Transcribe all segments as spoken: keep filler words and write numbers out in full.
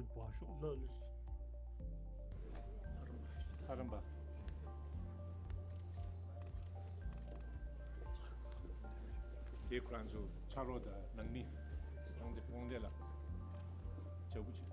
ལགས་ལགས། ཐ་རམ་པ། དེ་ཁོ་རང་ཚོ་ཕྱག་རོགས་དང་ནང་མི་དབང་སྡེ་དབང་སྡེ་ལ་བྱ་བུ་ཆེ།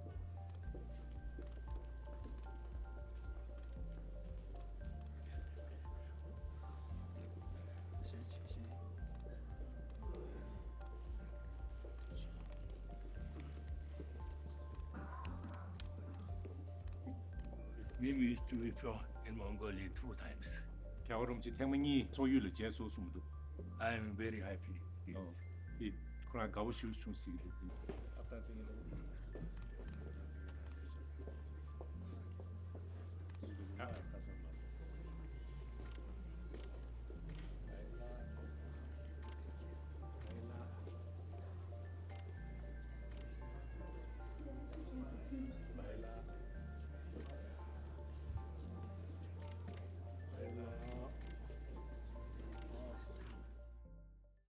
We used to withdraw in Mongolia two times. རྒྱལ་བ་རིན་པོ་ཆེ་ཐེངས་མ་གཉིས་སོག་ཡུལ་ལ་མཇལ་སོང་གསུངས་འདུག I am very happy. ཨོ། དེ་ཁོ་རང་དགའ་བོ་ཞེ་པོ་བྱུང་ཟེར་གྱི་འདུག་ཨ་ཏན་ཙི་ཡིན་འདུག